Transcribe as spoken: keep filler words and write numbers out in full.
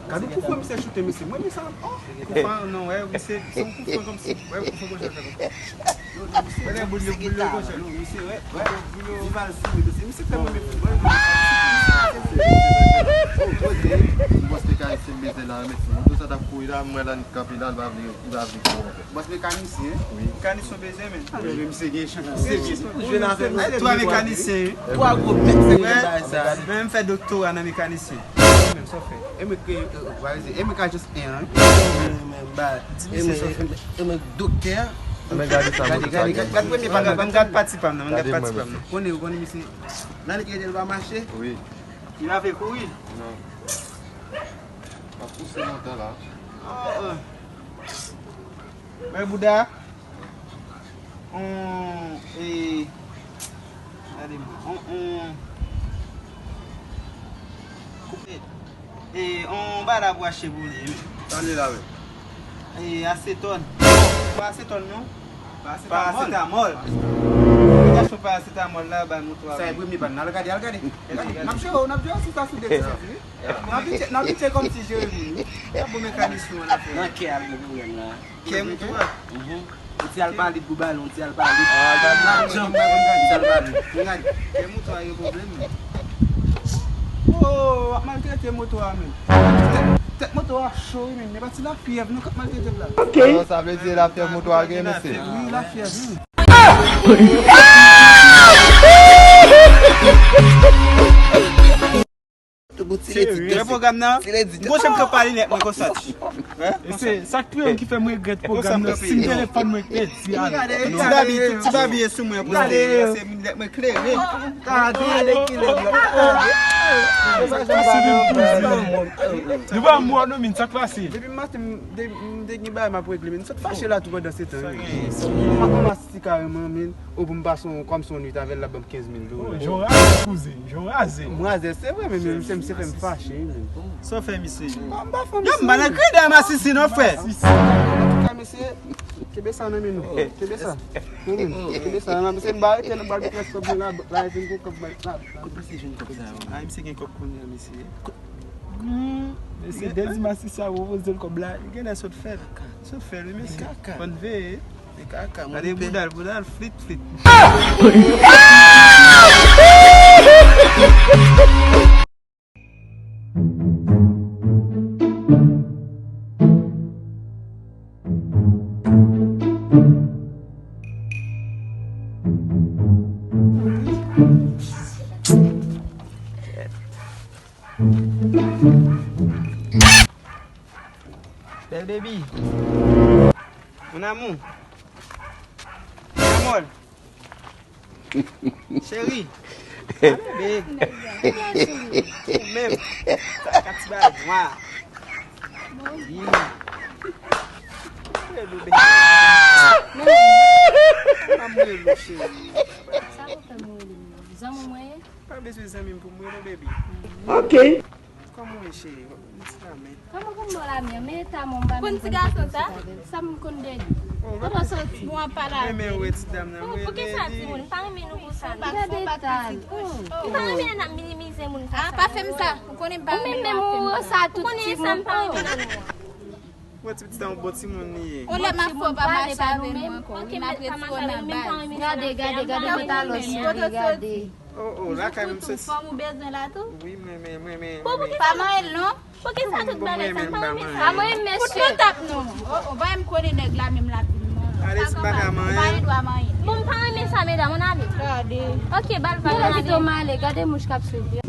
Gade koufran misye choute, mesye. Mwen, men sa, oh. Koufran, non, wè, misye, se yon koufran kòmsi. Wè, koufran konsa, fè konsa. Wè, lè boul yo, boul yo konsa. Misye, wè, wè. Li mal sou, mesye. Misye tèlman men foutbòl. Bòs mekanisyen bezwen la, mesye. Moto sa t ap kouri la, mwen la, li kanpe la, li pa vle, li pa vle kouri ankò. Bòs mekanisyen? Wi. Mekanisyen bezwen, men. Alò, men misye gen chans. Misye gen chans. Twa mekanisyen. Twa gwo bèt, se gen bagay sa. Mwen menm fè doktora nan mekanisyen. Menm sa w fè. E mwen kreye, e, e, e mwen ka jis en an. Di misye sa w fè. E mwen doktè. Gade, gade, gade, gade, gade premye pa, gade, gade pati pa m nan, gade pati pa m nan. Konnen, ou konnen misye. Nan li gen l pa mache? Wi. Li pa vle kouri? Non. L ap pouse lontan la. Oh, oh. Mwen bouda. On, e, gade mwen. On, on. E, on bagay la pou achte pou li. Sa li la, wi. E, asetòn. Pa asetòn, non. Parasetamòl. Parasetamòl. Li achte parasetamòl la, bay moto a. Sa e premye pa n. Al gade, al gade. N ap jere w, n ap jere w sou sa, sou de ti, wi. N ap pitye, n ap pitye kòmsi jere moun, wi. Sa bon mekanisyen an ap fè. Nan kè a l gen pwoblèm la. Kè moto a? Mhm. Yon ti alpalit pou bale, yon ti alpalit. Ah, gade, gade, gade, gade, gade. Kè moto a gen pwoblèm. Oh, w ap maltrete moto a, men. Tèt, tèt moto a cho, wi, men. E pa ti lafyèv, non, k ap maltrete l la. Ok. Ah, sa vle di lafyèv moto a gen, mesye. Wi, lafyèv, wi. Serye, pwogram nan? Bon, jan m t ap pale nèt mwen konsa. E se sa k touye m ki fè m regrèt pwogram nan. Sim telefòn mwen k pèdi a. Ti babi, ti babi ye sou mwen pou se nèt mwen klere. Gade kilè. Nou pa mò non, men sa k pase. Depi maten, m te gen bagay m ap regle, men m sot fache la tou pandan se tan. Ti kareman, men, o pou m pase yon, kòm se yon nwit avè l, l ap ban m kenz mil dola. Oh, jan w raze, kouzen, jan w raze. M raze, se vre, men, men misye, misye fè m fache, men. Sa w fè, misye? M pa, m pa fè misye. Yo, m pa nan kredi a masisi, non, frè. Antouka, mesye, kenbe sa nan men nou. Kenbe sa. Kenbe sa nan men. Se m ba rete nan bal pou kòb la, la, vin pou kòb la. Kote misye jwenn kòb sa yo? Ay, misye gen kòb kounye a, mesye. Hmm, mesye, Dezi masisi a pwopoze l kòb la. Li genlè sot fè l. Sot fè l, wi, mesye. Kaka. Fò n veye. Gade bouda l, bouda l, flit, flit. Bèl baby. Mon amour. Amor. Chéri. Bebe. Ou menm. Sa ka ti bay mwa. Wi. Hello, bebe. Amor, hello, chéri. Sa pou fè mwen rele m nan? Zanmi mwen ye? Pa bezwen zanmi m pou mwen, non, baby. Ok. Kòman w ye, cheri? Yon ti lamen. Kòman pou m ba w lamen? Men eta mwen, m pa menm konn ti gason sa? Sa m konn de li. Kote w soti? Bon, w ap pale avè l. Renmen wè ti dam nan. Oh, poukisa timoun? M pa renmen nou konsa, non. Gade eta l. M pa renmen lè n ap minimize moun konsa. Ah, pa fè m sa. Ou konnen m pa renmen nou ap fè m sa. Ou konnen sa, m pa renmen nan nou an. Wè ti pitit sa yon bon timoun li ye. Yon lè m ap fè w pa mache avè nou ankò. Wi, m ap retire w nan baz. Gade, gade, gade pantalon, cheri, gade. Oh, oh, lakay mwen m soti. Fanm ou bezwen la tou? Wi, mwen, mwen, mwen, mwen. Bon, poukisa pa manyen l non? Poukisa tout bagay sa? M pa renmen sa. Pa manyen m, mesye. Kout nou tap nou. Oh, oh, bay m konnen nèg la menm la vin manyen. Ale, si m pa ka manyen. Ou pa gen dwa manyen. Bon, m pa renmen sa, medam, ann ale. Gade. Ok, bal vag la. Kite m ale, gade mouch k ap swiv li.